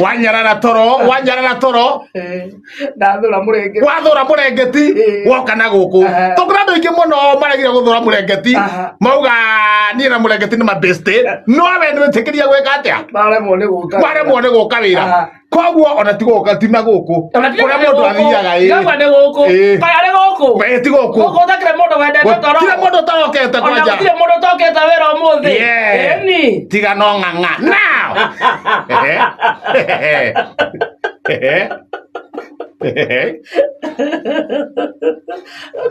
Wanyarara toro, wanyarara toro. Ndathura murenge. Wathura murengeti. Woka na guku. Tukura andu aingi muno maregire guthura murengeti. Mauga nie na murengeti ni mabeste. No we ni witikiria gwika atia? Maremwo ni guka. Maremwo ni guka wira. Koguo ona ti guka ti na guku. Kuria mundu athiaga ii. Ndauga ni guku. Kaya ni guku. Ĩ ti guku. Guku utakire mundu wendete toro. Gutire mundu utarokete Ona kwanja. gutire mundu utokete wira umuthi. Yeah. Ĩni. Tiga no ng'ang'a. Now.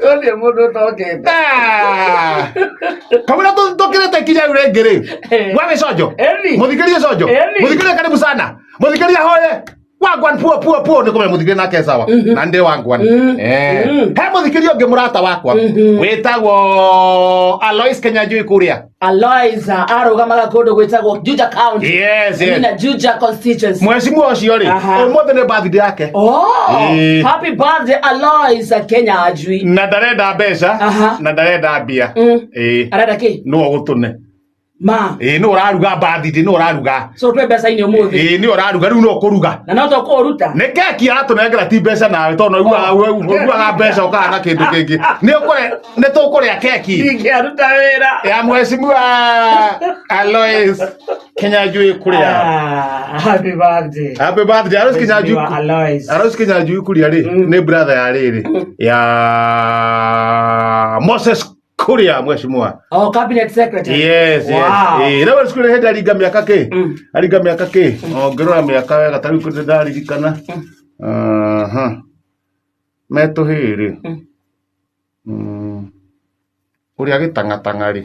Gutire mundu utokete. Ah. Kamwira tukirite kinya riu ringi ri. Wewe Sonjo. Ĩni. Muthikirie Sonjo. Ĩni. Muthikirie karibu sana. Muthikirie hoye. Wagwan puo puo puo ni kumenya muthikirie nake sawa. Na ndi wagwan. Eh. He muthikirie ungi murata wakwa. Witagwo Alois Kenyanjui kuria. Alois arugamaga kundu gwitagwo Juja County. Yes. Na Juja constituency. Mheshimiwa ucio ri. Aha. Umuthi ni birthday yake. Oh, Ĩĩ. happy birthday Alois Kenya Ajui. Na ndarenda mbeca Aha. na ndarenda mbia. Ĩĩ. Arenda ki? Nĩwe ũgũtũne. Ma. Ĩĩ nĩwe ũraruga birthday nĩwe ũraruga. So twe mbeca-inĩ ũmũthĩ. Ĩĩ nĩwe ũraruga rĩu nĩwe ũkũruga. Na no tũkũruta. Nĩ keki aratũnengera ti mbeca nawe tondũ no ũiguaga mbeca ũkahana kĩndũ kĩngĩ. Nĩ ũkũrĩa nĩ tũkũrĩa keki Ndingĩaruta wĩra. ya mheshimiwa Alois Kinyanjui kuria. Ah, happy birthday. Happy birthday Alois Kinyanjui. Mheshimiwa Alois. Alois Kinyanjui kuria rĩ nĩ brother ya rĩrĩ ya Moses Kuria mheshimiwa. Oh, cabinet secretary. Yes. Wow. Eh, rĩu cukuru hĩndĩ aringa mĩaka kĩ? Aringa mĩaka kĩ? O ngĩrora mĩaka wega ta rĩu kũndĩ ndaririkana. Aha. Metũhĩ rĩ. Ũrĩa agĩtang'atang'a rĩ.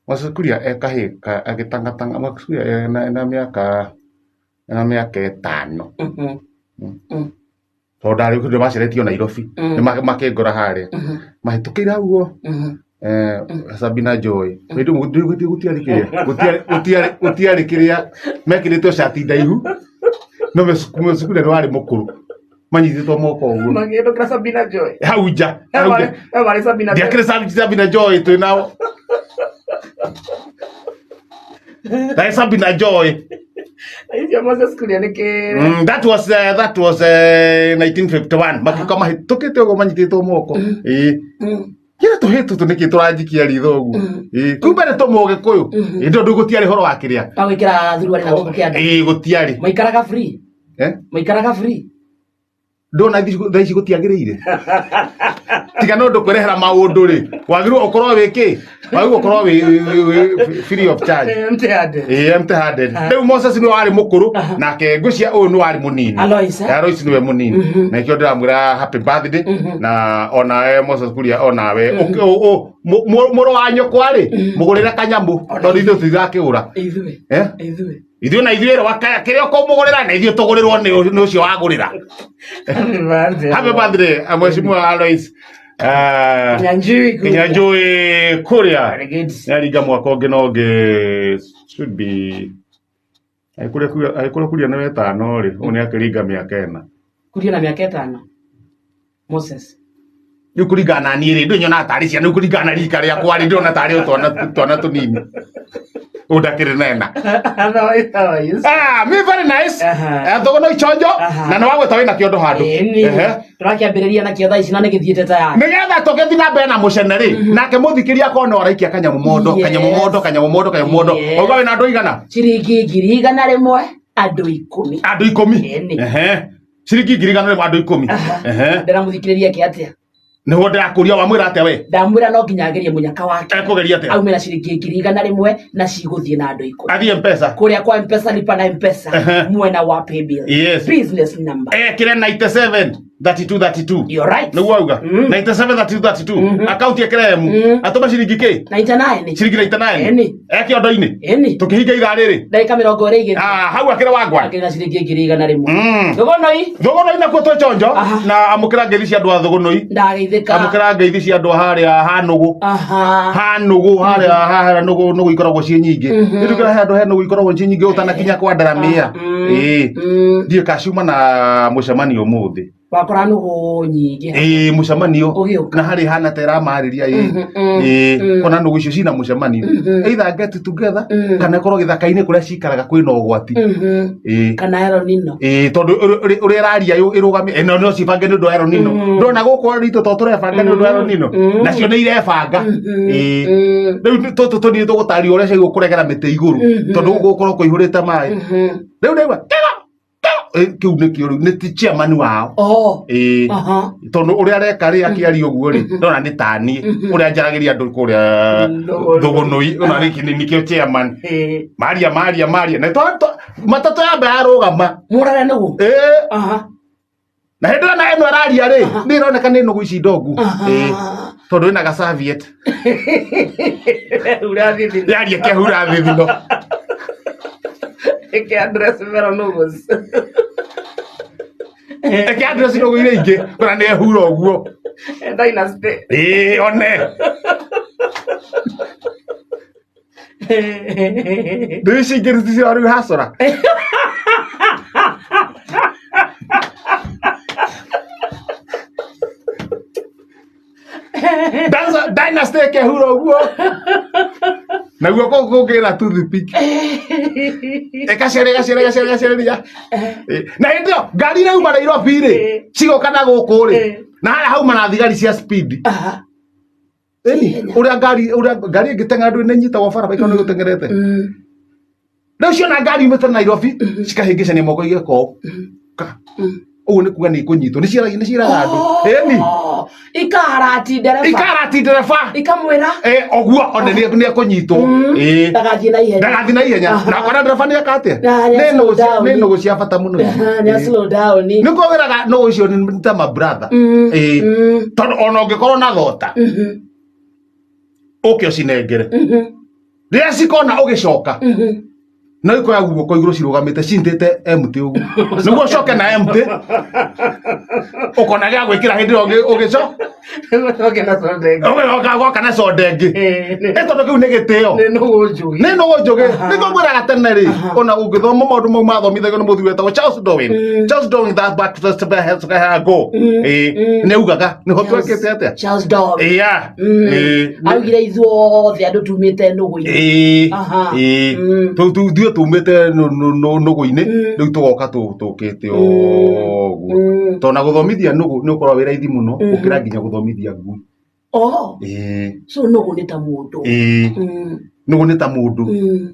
Moses Kuria e kahĩ agĩtang'atang'a Moses Kuria ena mĩaka ena mĩaka ĩtano. Tondũ ndarĩ kũndũ maceretio Nairobi. Nĩ makĩngora harĩa. Mahĩtũkĩire hau ũguo. Sabina Joy. Hĩndĩ ĩmwe gũtiarĩ kĩrĩa. Gũtiarĩ kĩrĩa mekĩrĩtwo cati ndaihu. No Moses Kuria nĩ warĩ mũkũrũ. Manyitĩtwo moko ũguo. Magĩũkĩra Sabina Joy. Hau nja. Hau nja. Warĩ Sabina Joy. Ndiakĩrĩ Sabina Joy twĩ nao. Ndarĩ Sabina Joy. Icio Moses Kuria nĩ kĩrĩ. That was 1951. Makiuka mahĩtũkĩte ũguo manyitĩtwo moko. Ĩĩ. Kĩrĩa tũhĩ tũtũ nĩkĩ tũranjikia ritho ũguo? Ĩĩ. Kumbe nĩ tũmũgĩkũyũ. Ĩĩ ndũ gũtiarĩ ũhoro wa kĩrĩa. Agwĩkĩra thuruarĩ na gũkũ kĩanda. Ĩĩ gũtiarĩ. Maikaraga free. Eh? Maikaraga free. Ndona thaa ici gũtiagĩrĩire. Tiga no ndũkwĩrehera maũndũ rĩ. Wagĩrĩirwo ũkorwo wĩ kĩ? Wagĩrĩirwo ũkorwo wĩ free of charge. Empty handed. Ĩĩ empty handed. Rĩu Moses nĩwe warĩ mũkũrũ nake ngwĩciria ũyũ nĩwe warĩ mũnini. Alois, eh? Alois nĩwe mũnini. Na nĩkĩo ndĩramwĩra happy birthday na onawe Moses Kuria onawe mũrũ wa nyũkwa rĩ mũgũrĩre kanyamũ tondũ ithuĩ tũtirakĩgũra. Ithuĩ. Eh? Ithuĩ. Ithuĩ na ithuĩ rĩ wakaya kĩrĩa ũkũmũgũrĩra na ithuĩ tũgũrĩrwo nĩ ũcio wagũrĩra. Happy birthday. Happy birthday Mheshimiwa Alois Kinyanjui Kuria. Kinyanjui Kuria. Very good. Nĩaringa mwaka ũngĩ na ũngĩ should be angĩkorwo Kuria nĩ wetano rĩ, ũyũ nĩakĩringa mĩaka ĩna. Kuria na mĩaka ĩtano. Moses. Rĩu kũringana na niĩ rĩ, ndũĩ nyonaga tarĩ ciana, rĩu kũringana na rika rĩakwa rĩ, ndĩrona tarĩ o twana tũnini. Ũyũ ndakĩrĩ na ĩna. Otherwise. Ah, me very nice. Aha. Thogono ichonjo Aha. na nĩ wagweta wĩna kĩondo handũ. Ĩni. Ehe. Tũrakĩambĩrĩria nakĩo thaa ici na nĩgĩthiĩte tayari. Nĩgetha tũgĩthiĩ na mbere na mũcene rĩ, nake mũthikĩria akorwo no araikia kanyamũ mondo, Yes. kanyamũ mondo, kanyamũ mondo, kanyamũ mondo. Yes. Wauga wĩna andũ aigana? Ciringi 100,000 andũ 10. Andũ 10. Ĩni. Ehe. Ciringi 100,000 andũ 10. Ehe. Ndĩramũthikĩrĩria eke atĩa? Nĩguo ndĩrakũria wamwĩra atĩa we? Ndamwĩra no nginya agerie mũnyaka wake. Ekũgeria atĩa? Aumĩra ciringi 100,000 na cigũthiĩ na andũ 10. Athiĩ M-Pesa. Kũrĩa kwa M-Pesa lipa na M-Pesa Ehe. mwena wa paybill. Yes. Business number. Ekĩre 97 32 32. You're right. Nĩguo auga? 97 32 32. Akaunti ekĩre M. Atũme ciringi kĩ? 99. Ciringi 99. Ĩni. Eke ondo-inĩ. Ĩni. Tũkĩhinga ithaa rĩrĩ. Ndagĩka 20 igĩrĩ. Ah, hau akĩrĩ wangwa. Akĩrĩ na ciringi 100,000. Thogonoi. Thogonoi nakuo twĩ chonjo Aha. na amũkĩra ngeithi cia andũ a Thogonoi. Ndageithĩka. Amũkĩra ngeithi cia andũ a harĩa Hanũgũ. Aha. Hanũgũ harĩa harĩa nũgũ nũgũ ikoragwo ciĩ nyingĩ. Nĩ he handũ he nũgũ ikoragwo ciĩ nyingĩ ũtanakinya kwa Ndaramia. Ĩĩ. Ndiũĩ kana ciuma na mũcemanio ũmũthĩ. Wakora nũgũ nyingĩ. Ĩĩ, mũcemanio. Ũgĩũka. Na harĩ hana ta ĩramarĩria ĩĩ. Mhm, Ĩĩ, mm. kona nũgũ icio cina mũcemanio. Mhm. Either get together Mm. kana ĩkorwo gĩthaka-inĩ kũrĩa cikaraga kwĩna ũgwati. Mhm. Ĩĩ. Kana El Nino. Ĩĩ, tondũ ũrĩa ĩraria ĩrũgamie ĩno no cibange nĩ ũndũ wa El Nino. Mm. Ndona gũkũ ritũ to tũrebanga nĩ ũndũ wa El Nino. Mm. Nacio nĩ irebanga. Mhm. Ĩĩ. Mm. Rĩu tũtũ tũnini tũgũtario ũrĩa ciagĩrĩirwo kũregera mĩtĩ igũrũ Mhm. tondũ gũkũ gũkorwo kũihũrĩte maĩ. Mhm. Rĩu ndaigua kĩgo kĩgo. Ĩ, kĩu nĩkĩo rĩu nĩ ti chairman wao. Oh. Ĩĩ. Aha. Tondũ ũrĩa areka rĩ akĩaria ũguo rĩ ndona nĩ taniĩ Mhm. ũrĩa njaragĩria andũ kũrĩa Thũgũnũi. thũgũnũi ona nĩkĩ nĩkĩo chairman. Eh. Maria maria maria na matatũ yamba yarũgama. Mũrare nũgũ. Ĩĩ. Aha. Na hĩndĩ ĩrĩa na ĩno araria rĩ Aha. nĩ ĩroneka nĩ nũgũ ici ndongu. Aha. Ĩĩ. Tondũ ĩna gacaviet. Hura thithino. Yaria kĩahura thithino. Ĩkĩ address mero nũgũ. Eke address nũgũ iria ingĩ kũrĩa nĩ ehura ũguo. Dynasty. Ĩĩ one. Rĩu ici ingĩ nĩcio rĩu hacora. Dynasty ĩkehura ũguo. Naguo kũu kũngĩ na toothpick. Ĩgacere ĩgacere ĩgacere ĩgacereria. Ĩ, Na hĩndĩ ĩyo ngari irauma Nairobi rĩ cigoka na gũkũ rĩ na harĩa hauma na thigari cia speed. Aha. Ĩni Ihenya. ũrĩa ngari ũrĩa ngari ĩngĩteng'era ndũĩ nĩ ĩnyitagwo barabara ĩkorwo nĩ gũteng'erete. Mm. Rĩu ciona ngari yumĩte Nairobi cikahĩngĩcania moko igeka ũũ. Ka. Mm. Ũguo nĩ kuga nĩ ikũnyitwo. Nĩ ciaragia nĩ ciĩraga andũ. Ĩni Oh, Ikarati ndereba. ikarati ndereba. Ikamwĩra. Eh, ũguo one nĩ nĩ ekũnyitwo. Mm. Ĩĩ. Ndagathiĩ na ihenya. Ndagathiĩ na ihenya. Aha. Na akona ndereba nĩ eka atĩa? Na, nĩ Nĩ slow nũgũ cia down. nĩ nũgũ cia bata mũno ici. Aha, nĩ Ĩĩ. slow down. Nĩ kũgeraga nũgũ icio nĩ ta ma brother. Mm. Ĩĩ. Mm. Tondũ ona ũngĩkorwo na thota Mhm. ũke ũcinengere. Mhm. Rĩrĩa cikona ũgĩcoka Mhm. no ikoya guoko igũrũ cirũgamĩte cintĩte empty ũguo. Nĩguo ũcoke na empty ũkona gĩa gwĩkĩra hĩndĩ ĩyo ũgĩcoka Ũcoke na soda ĩngĩ. ũgĩcoka goka na soda ĩngĩ. Eh, nĩ- Ĩ tondũ kĩu nĩ gĩtĩo. nĩ nũgũ njũgĩ. Nĩ nũgũ njũgĩ. Aha. Nĩguo ngwĩraga tene rĩ Aha. ona ũngĩthoma maũndũ mau mathomithagio nĩ mũthuri wetagwo Charles Darwin. Mm. Charles Darwin that back to the go. Mm. Ĩĩ Mm. nĩ augaga nĩho twekĩte atĩa? Charles Darwin. Ĩya. Mm. Ĩĩ. Augire ithuothe andũ tumĩte nũgũ-inĩ. Ĩĩ. Aha. Ĩĩ. Mm. Ithuĩ tumĩte nũgũ-inĩ Mm. rĩu tũgoka tũkĩte Mm. ũguo. Mm. Tondũ na gũthomithia nũgũ nĩ ũkoragwo wĩ raithi mũno Mhm. gũkĩra nginya gũthomithia ngui. Oh, Ĩĩ. so nũgũ nĩ ta mũndũ. Ĩĩ. Mm. Nũgũ nĩ ta mũndũ. Mm.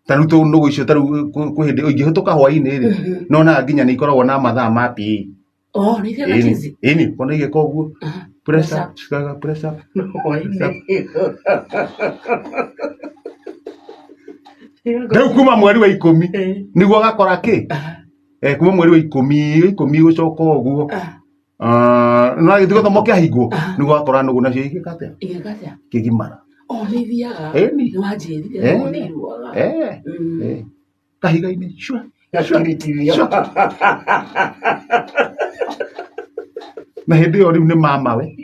Ta rĩu nũgũ icio ta rĩu kwĩ hĩndĩ ingĩhĩtũka hwaĩ-inĩ rĩ Mhm. nonaga nginya nĩ ikoragwo na mathaa ma PE. Oh, nĩ ithiaga Ĩni. tizi. Ĩni kona igĩka ũguo. Aha. Press Press up, cikaga press up. Hwaĩ-inĩ. Rĩu kuma mweri wa ikũmi Eh. nĩguo gakora kĩ? Aha. Eh, kuma mweri wa ikũmi gũcoka ũguo. Ah, Ah, no gĩthiĩ gĩthomo kĩahingwo Aha. nĩguo gakora nũgũ nacio igĩka atĩa? Igĩka atĩa? Kĩgimara. Oh, nĩ ithiaga. Ĩni. Nĩ wanjĩrire Eh. nũgũ nĩ iruaga. Eh. Mm. Eh. Kahiga-inĩ cua. Gakiritithio. Cua. Na hĩndĩ ĩyo rĩu nĩ mamawe.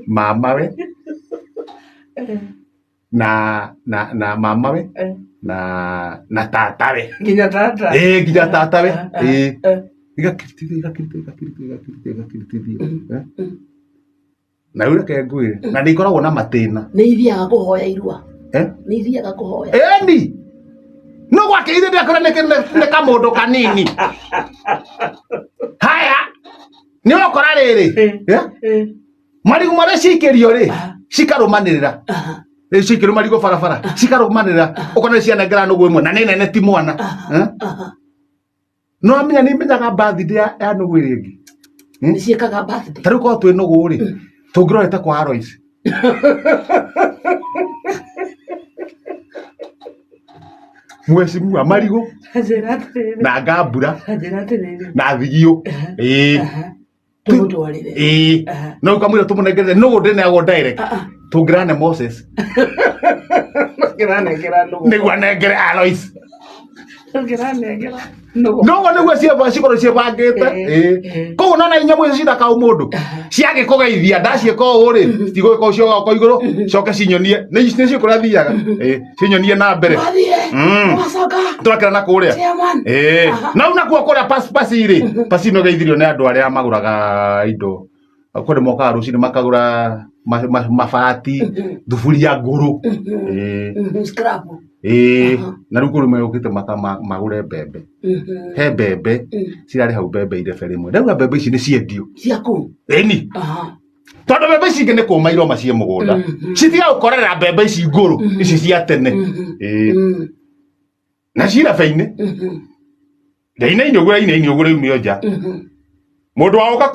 Mamawe na mamawe Eh. na tatawe. Nginya tata. Ĩĩ nginya tatawe. Ah, ah, Ĩĩ. eh. Igakiritithio igakiritithio igakiritithio igakiritithio igakiritithio. Eh. Mm. Na rĩu reke ngwĩre na nĩ ikoragwo na matĩna. Nĩ ithiaga kũhoya irua. Eh? Nĩ ithiaga kũhoya. Ĩni. No gwake ithe ndĩakora nĩ kamũndũ kanini. Haya. Nĩ ũgũkora rĩrĩ. Eh? Eh. Marigũ marĩa cikĩrio rĩ Aha. cikarũmanĩrĩra. Aha. Rĩu cikĩrio marigũ barabara cikarũmanĩrĩra ũkona nĩ cianengera nũgũ ĩmwe na nĩ nene ti mwana. Eh? Aha. No amenya nĩ menyaga birthday ya nũgũ ĩrĩa ĩngĩ. Nĩ ciĩkaga birthday. Ta rĩu korwo twĩ nũgũ rĩ tũngĩrorete kwa Alois. Mheshimiwa marigũ Njĩra atĩrĩrĩ. na ngambura Njĩra atĩrĩrĩ. na thigio. Ĩĩ. Aha. Tũmũtwarĩre. Ĩĩ. Aha. No ũkamwĩra tũmũnengerere nũgũ ndĩneagwo direct. Ah, ah. Tũngĩrane Moses Tũngĩranengera nũgũ. nĩguo anengere Alois. Tũngĩranengera. Noguo nĩguo ciĩba cikorwo ciĩbangĩte. Ĩĩ. Koguo nona inyamũ icio cithaka o mũndũ ciagĩkũgeithia ndaciĩka ũũ rĩ, citigũgĩka ũcio goka igũrũ coke cinyonie nĩ nĩ kũrĩa thiaga. Ĩĩ, cinyonie na mbere. Wathire. Wacoka. Tũrakĩra na kũrĩa. Chairman. Ĩĩ. Na u nakuo kũrĩa pasi rĩ, pasi nĩ ũgeithirio nĩ andũ arĩa magũraga indo. Kũrĩ mokaga rũcinĩ makagũra mabati, thuburia ngũrũ. Ĩĩ. Scrap. Ĩĩ. Na rĩu kũrĩ mokĩte magũre mbembe. He mbembe cirarĩ hau, mbembe irebe rĩmwe. Ndauga mbembe ici nĩ ciendio. Ciaku. Ĩni. Tondũ mbembe ici ingĩ nĩ kũma iroma ciĩ mũgũnda. Citiga gũkorerera mbembe ici ngũrũ, ici cia tene. Ĩĩ. Na cirebe-inĩ. Ndainaine ũguo, ndainaine ũguo rĩu nja. Mũndũ wa ũka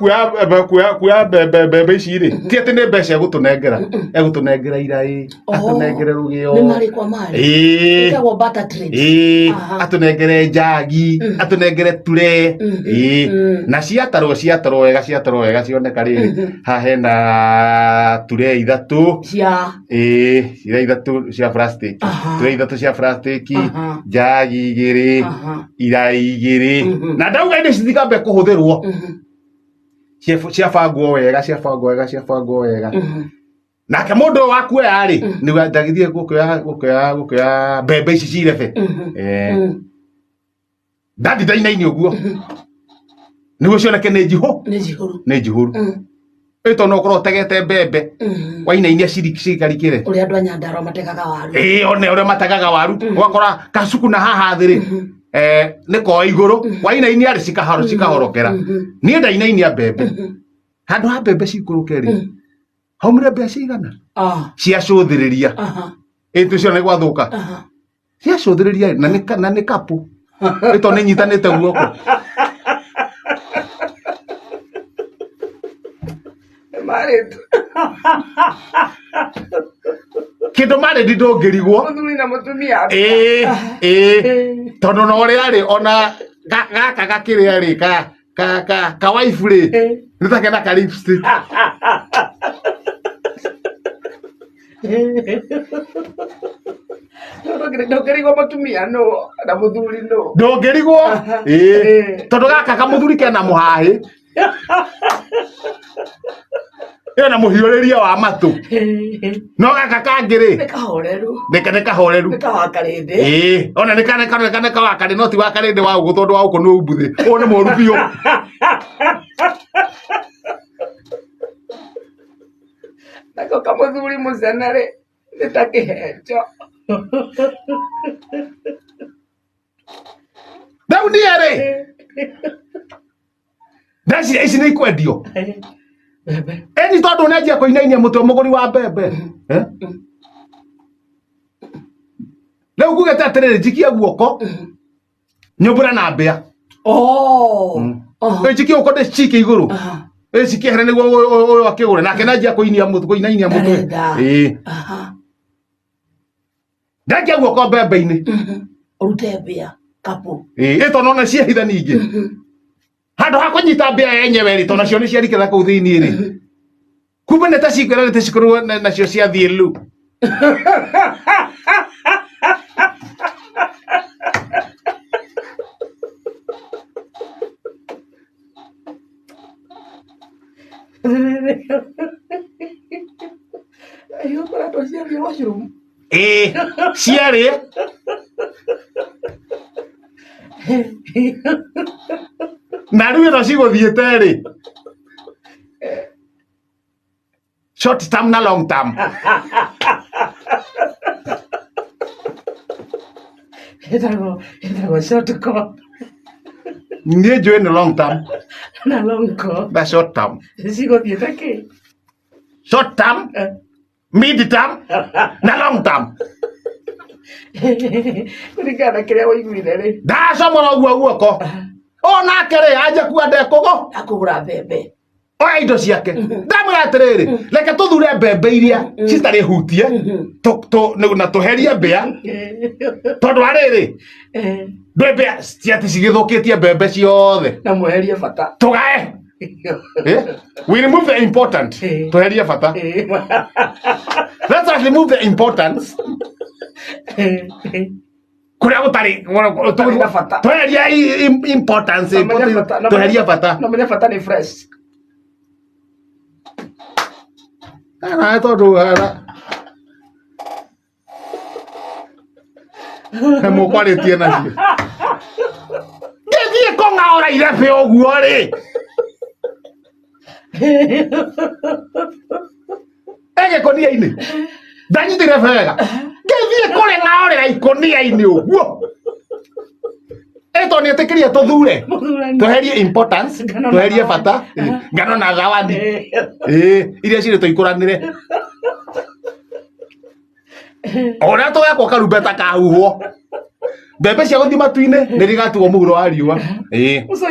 kuoya mbembe ici rĩ, ti atĩ nĩ mbeca egũtũnengera, egũtũnengera iraĩ, atũnengere rũgĩo. Nĩ marĩ kwa marĩ. Ĩĩ. Ĩtagwo barter trade. Ĩĩ, atũnengere njagi, atũnengere ture. Ĩĩ. Na ciatarwo ciatarwo wega ciatarwo wega cioneka rĩrĩ, haha hena ture ithatũ. Cia. Ĩĩ, ira ithatũ cia plastic. Ture ithatũ cia plastic, njagi igĩrĩ, iraĩ igĩrĩ. Na ndauga indo ici citikambe kũhũthĩrwo. Ciabangwo wega, ciabangwo wega, ciabangwo wega. Nake mũndũ ũyũ wakuoya rĩ, nĩguo ndagĩthiĩ gũkĩoya gũkĩoya gũkĩoya mbembe ici cirebe. Ndathi ndainaini ũguo nĩguo cioneke nĩ njihũ, Nĩ njihũru. Nĩ njihũru. Ĩ tondũ no ũkorwo ũtegete mbembe wainainia cikarikĩre. Ũrĩa andũ a Nyandarua mategaga waru. Ĩĩ, one ũrĩa mategaga waru, ũgakora kacuku na haha thĩ rĩ, nĩ koe igũrũ, wainainia rĩ cikahorokera. Niĩ ndainainia mbembe, handũ ha mbembe cikũrũke rĩ, haumire mbĩa cigana ciacũthĩrĩria. Ĩ tũcio nĩ gwathũka. Ciacũthĩrĩria na nĩ na nĩ kapu ĩ tondũ nĩ nyitanĩte guoko. Married. Kĩndũ marĩ ndũngĩrigwo. Mũthuri na mũtumia. Ĩĩ ĩĩ, tondũ na ũrĩa rĩ ona gaka gakĩrĩa rĩ ka ka ka ka wife rĩ nĩ ta kena ka lipstick. Ndũngĩrigwo mũtumia nũ na mũthuri nũ. Ndũngĩrigwo, ĩĩ, tondũ gaka kamũthuri kena mũhahĩ ĩyo na mũhiũrĩrie wa matũ, no gaka kangĩ rĩ Nĩ kahoreru. Nĩ kahoreru. Nĩ kawakarĩndĩ. Ĩĩ, ona nĩ kana kana nĩ kawakarĩ, no ti wakarĩndĩ wa ũgũ, tondũ wa ũkũ nĩ umbuthĩ, ũyũ nĩ mũru biũ. Nako kamũthuri mũcene rĩ nĩ ta kĩhenjo. Rĩu niĩ rĩ ndeciria ici nĩ ikwendio Mbembe. Ĩni tondũ nĩanjia kũinainia mũtwe mũgũri wa mbembe. Eh? Rĩu ngugĩte atĩrĩrĩ, njikie guoko nyũmbũre na mbĩa. Oh. Ĩ njikie guoko ndĩcikie igũrũ. Ĩ cikĩehere nĩguo ũyũ akĩgũre nake nanjia kũinia mũtwe, kũinainia mũtwe. Ndarenda. Ĩĩ. Ndenjia guoko mbembe-inĩ. Ũrute mbĩa kapu. Ĩĩ, ĩ tondũ ona ciehitha ningĩ handũ ha kũnyita mbĩa yenyewe rĩ, tondũ nacio nĩ ciarikĩra kũu thĩinĩ rĩ, kumbe nĩ ta cikwĩra nĩ ta cikorwo nacio ciathiĩ lu. Ũkoretwo ciathiĩ washroom. Ĩĩ, ciarĩ na rĩu ĩno cigũthiĩte rĩ, short term na long term. Ĩtagwo short call. Niĩ njũĩ nĩ long term. Na long call. Na short term. Cigũthiĩte kĩ? Short term, mid term na long term. Kũringana na kĩrĩa ũiguire rĩ. Ndacomora ũguo guoko o nake rĩ anja kua ndekũgũ Akũgũra mbembe. Oya indo ciake, ndamwĩra atĩrĩrĩ, reke tũthure mbembe iria citarĩ hutie na tũherie mbĩa, tondũ arĩrĩ ndwĩ mbĩa ciati cigĩthũkĩtie mbembe ciothe. Na mweherie bata. Tũgae. Eh? We remove the important. Tuherie bata. Let us remove the importance. Kuria gutari Gũtarĩ na bata. Tweheria importance. Na menye bata- na Tweheria bata. Na menye bata nĩ fresh. Kana tondu hara mũkwarĩtie nacio ngĩthiĩ kũng'aũra irebe ũguo rĩ ĩgĩkũnia-inĩ ndanyita irebe wega ngĩthiĩ kũrĩng'aũrĩra ikũnia-inĩ ũguo ĩtondũ nĩ ĩtĩkĩrie tũthure. Mũthurani. Tweherie importance. Ngano na Tweherie zawadi. bata. Ngano na zawadi. Ĩĩ, iria cirĩ tũikũranĩre ũrĩa tũgekwo karumbeta kahuhwo mbembe cia gũthiĩ matu-inĩ nĩ rigatuo mũhuro wa riũa. Ĩĩ. Ũcio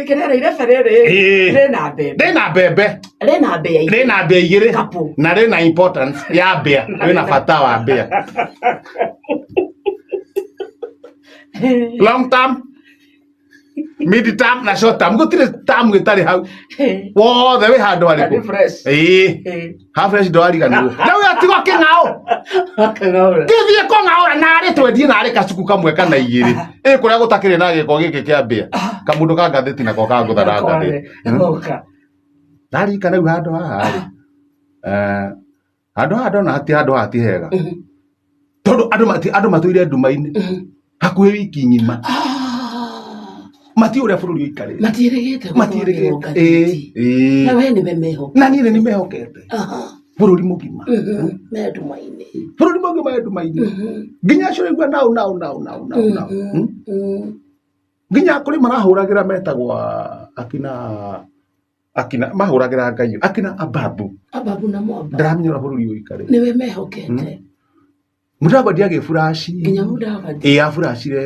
kĩrĩa rĩ irebe rĩrĩ Ĩĩ. rĩna mbembe. Rĩna mbembe. Rĩna mbĩa igĩrĩ. Rĩna mbĩa igĩrĩ. Kapu. Na rĩna importance ya mbĩa, rĩna bata wa mbĩa long term, mid term na short term. Gũtirĩ term gĩtarĩ hau wothe wĩ handũ Na nĩ harĩkũ. fresh. Ĩĩ. Ha fresh ndwariganĩrwo rĩu yatigwo kĩng'aũ. Akang'aũra. Ngĩthiĩ kũng'aũra narĩ twendie narĩ kacuku kamwe kana igĩrĩ ĩ kũrĩa gũtakĩrĩ na gĩko gĩkĩ kĩa mbĩa kamũndũ ka ngathĩti nako kangũtha na ngathĩti. Goka. Ndarikana rĩu handũ haha rĩ, handũ haha ndona hati handũ haha ti hega tondũ andũ matũire nduma-inĩ hakuhĩ wiki ng'ima. Matiũĩ ũrĩa bũrũri ũikarĩte. Matiĩrĩgĩte Matiĩrĩgĩte. gũthondekwo ngathĩti. Ĩĩ. Na we nĩwe meho. Na niĩ nĩ nĩ mehokete bũrũri mũgima. Me nduma-inĩ. Bũrũri mũgima wĩ nduma-inĩ nginya acio ũraigua nau nau nau nau nau nau. Nginya kũrĩ marahũragĩra metagwo akina akina mahũragĩra ngai akina ababu. Ababu na mwamba. Ndaramenya ũrĩa bũrũri ũikarĩte. Nĩwe mehokete. Mudavadi agĩburaci. Nginya Mudavadi. Ĩ aburacire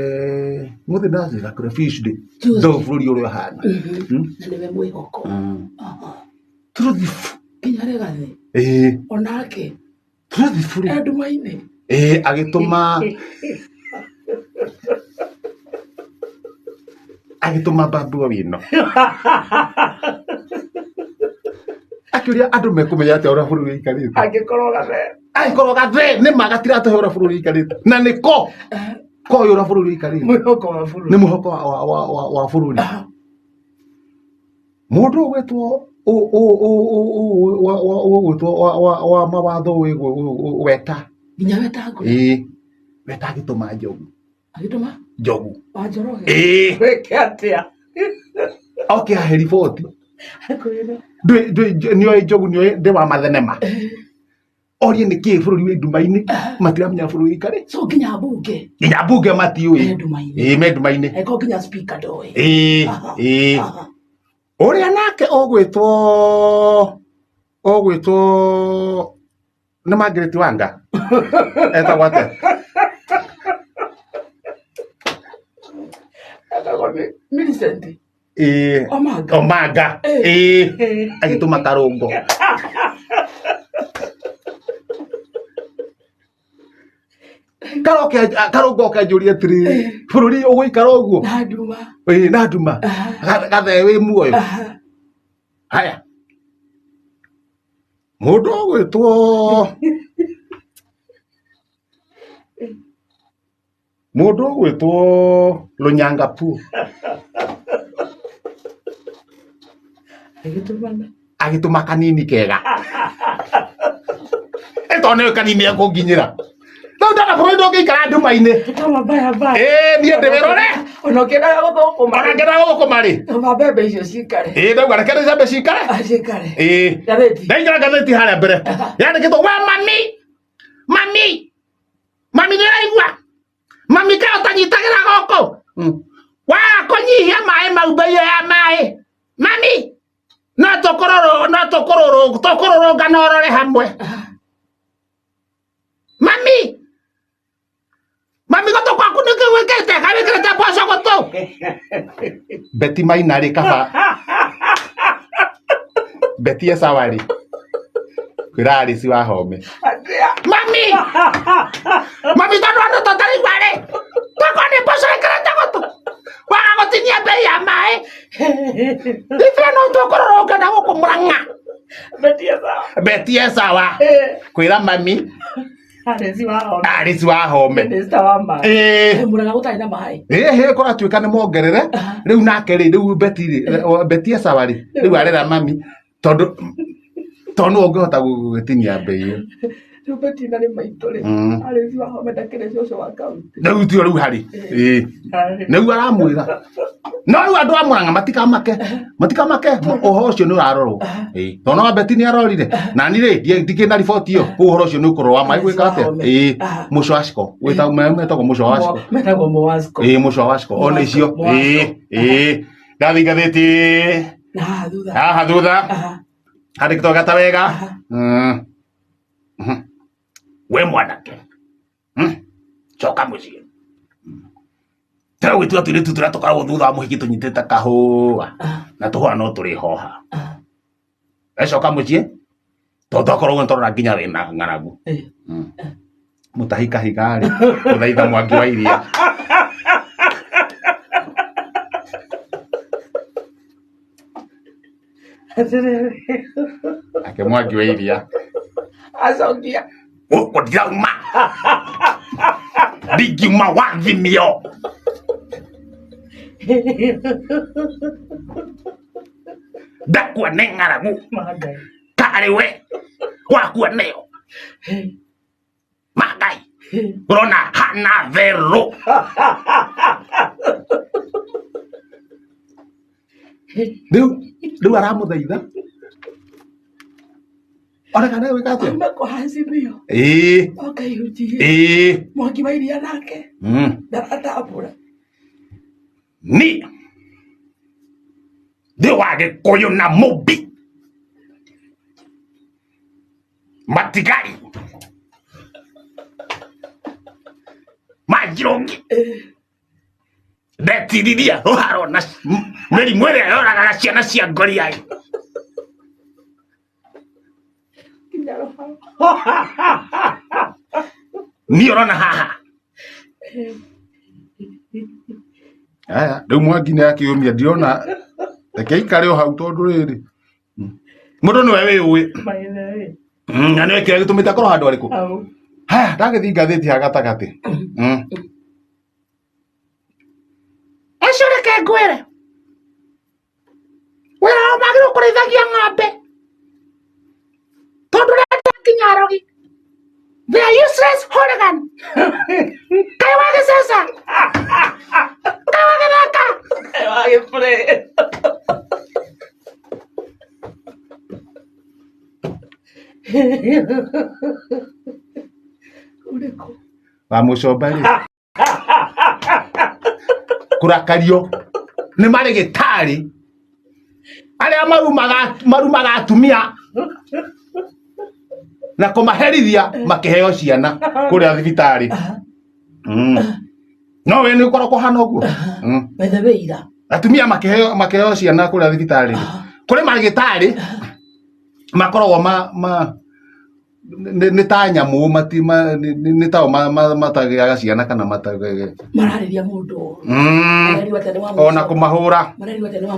mũthĩ ndacira kũrĩa Tuesday. Tuesday. Ndo bũrũri ũrĩa ũhana. Na nĩwe mwĩhoko. Truthful. Nginya Rigathi. Ĩ. Onake. Truthful. E nduma-inĩ. Ĩ agĩtũma agĩtũma Babu Owino akĩũria andũ mekũmenya atĩa ũrĩa bũrũri ũikarĩte. Angĩkorwo gathe. Angĩkorwo gathe nĩ ma gatiratũhe ũrĩa bũrũri ũikarĩte na nĩko koĩ ũrĩa bũrũri ũikarĩte. Mwĩhoko wa bũrũri. Nĩ mwĩhoko wa bũrũri. Mũndũ ũgwĩtwo ũgwĩtwo wa mawatho weta. Nginya Wetangũla. Ĩĩ weta agĩtũma Njogu. Agĩtũma? Njogu. Wa Njoroge. Ĩĩ. Wĩke atĩa? Oke ahe riboti. Akwĩra. Nĩoĩ Njogu nĩoĩ ndĩ wa mathenema. Orie nĩkĩĩ bũrũri wĩ nduma-inĩ matiramenya bũrũri ũikarĩte. So nginya mbunge. Nginya mbunge matiũĩ. Me nduma-inĩ. Ĩĩ me nduma-inĩ. Angĩkorwo nginya speaker ndoĩ. Ĩĩ ĩĩ. Ũrĩa nake ũgwĩtwo ũgwĩtwo nĩ Margaret Wanga etagwo atĩa? Etagwo nĩ Millicent. Ĩĩ. Omanga. Omanga. Ĩĩ. Agĩtũma karũngo. Karoke karũngo kanjũria atĩrĩrĩ bũrũri ũgũikara ũguo. Na nduma. Ĩĩ na nduma. Gathee wĩ muoyo. Haya. Mũndũ ũgwĩtwo mũndũ ũgwĩtwo Lonyangapuo Agĩtũmana. Agĩtũma kanini kega ĩtondũ nĩwe kanini ekũnginyĩra rĩu ndona bũrũri ndũngĩikara nduma-inĩ. Kama mbaya mbaya. Ĩĩ niĩ ndĩwĩrore. Ona ũkĩendaga gũthũkũma. Ona ngĩendaga gũthũkũma rĩ. Kama mbembe icio cikare. Ĩĩ ndauga reke mbembe cikare. Cikare. Ĩĩ. Ngathĩti. Ndaingĩra ngathĩti harĩa mbere yandĩkĩtwo we mami mami mami nĩ ũraigua mami kaĩ ũtanyitagĩra gũkũ waga kũnyihia maĩ mau mbei ĩyo ya maĩ mami no tũkũrũrũ no tũkũrũrũ tũkũrũrũngana ũrore hamwe mami mami gũtũ gwaku nĩkĩ gwĩkĩte kaĩ wĩkĩrĩte mboco gũtũ Betty Maina rĩ kaba Betty Esawa rĩ kwĩra Alice wa Home. Atĩa? Mami mami tondũ andũ tũtaraigua rĩ tokorwo nĩ mboco ĩkĩrĩte gũtũ waga gũtinia mbei ya maĩ ithuĩ no tũkũrũrũngana gũkũ Mũrang'a. Betty Esawa. Betty Esawa kwĩra mami. Arĩci wa home. Alice Wahome. Minister wa maĩ. Ĩĩ. Mũrang'a gũtarĩ na maĩ. Ĩhĩ kũratuĩka nĩ mongerere rĩu nake rĩ rĩu Beti rĩ Beti ecawa rĩ rĩu arera mami tondũ tondũ nĩwe ũngĩhota gũgĩtinia mbei ĩyo. Rĩu Betina nĩ maitũ rĩ. Arĩci wa home ndakĩrĩ cũcũ wa kaunti. Rĩu tio rĩu harĩ. Ĩĩ. Nĩguo aramwĩra. No rĩu andũ a Mũrang'a matikamake matikamake ũhoro ũcio nĩ ũrarorwo. Ĩĩ. Tondũ no Beti nĩ arorire na niĩ rĩ ndikĩrĩ na riboti ĩyo koguo ũhoro ũcio nĩ ũkũrorwo wa maĩ gwĩka atĩa. Ĩĩ. Mũco wa ciko metagwo mũco wa ciko. Metagwo Moasco. Ĩĩ mũco wa ciko o nĩ icio. Ĩĩ. Ĩĩ. Ndathiĩ ngathĩti Na haha thutha. haha thutha handĩkĩtwo gata wega. We mwanake coka mũciĩ tĩra gwĩtua tũirĩtu tũrĩa tũkoragwo thutha wa mũhiki tũnyitĩte kahũa na tũhũa no tũrĩhoha we coka mũciĩ tondũ twakoragwo nĩtũrona nginya wĩna ng'aragu. Mũtahi kahiga rĩ gũthaitha Mwangi wa Iria. Atĩrĩrĩ. Ake Mwangi wa Iria. Acokia. Gũkũ ndirauma ndingiuma wathimio. Ndakua nĩ ng'aragu. Mangai. Karĩ we wakua nĩyo mangai ũrona hana therũ. Rĩu rĩu aramũthaitha ona kana gwĩka atĩa. Kuma kwa Azimio. Ĩĩ. Oka ihunjie. Ĩĩ. Mwangi wa Iria nake. Ndaratambũra. Ni ndĩ wa Gĩkũyũ na Mũmbi matigari ma Njirũngi ndetiririe rũharo na mĩrimũ ĩrĩa yoragaga ciana cia ngoriai. Nginya rũharo. Niĩ ũrona haha aya rĩu Mwangi nĩ akĩũmia ndirona reke ikare o hau tondũ rĩrĩ mũndũ nĩwe wĩũĩ. By the way. Na nĩwe kĩrĩa gĩtũmĩte akorwo handũ arĩkũ. Hau. Haya ndagĩthiĩ ngathĩti ha gatagatĩ. Ũcio reke ngwĩre wĩra wao magĩrĩirwo kũrĩithagia ng'ombe tondũ ũrenda nginya arogi. They are useless hooligan. Kaĩ wagĩceca kaĩ wagĩthaka Kaĩ wagĩplay. Ũrĩkũ? Wa mũcomba rĩ kũrakario nĩ marĩgĩtarĩ arĩa marumaga marumaga atumia na kũmaherithia makĩheo ciana kũrĩa thibitarĩ. No we nĩ ũkoragwo kũhana ũguo. By the way ira. Atumia makĩheo makĩheo ciana kũrĩa thibitarĩ kũrĩ marĩgĩtarĩ makoragwo ma ma nĩ ta nyamũ mati nĩ tao matagĩaga ciana kana matagĩaga Mararĩria mũndũ. Marerwo atĩ nĩ wa ona kũmahũra. Marerwo atĩ nĩ wa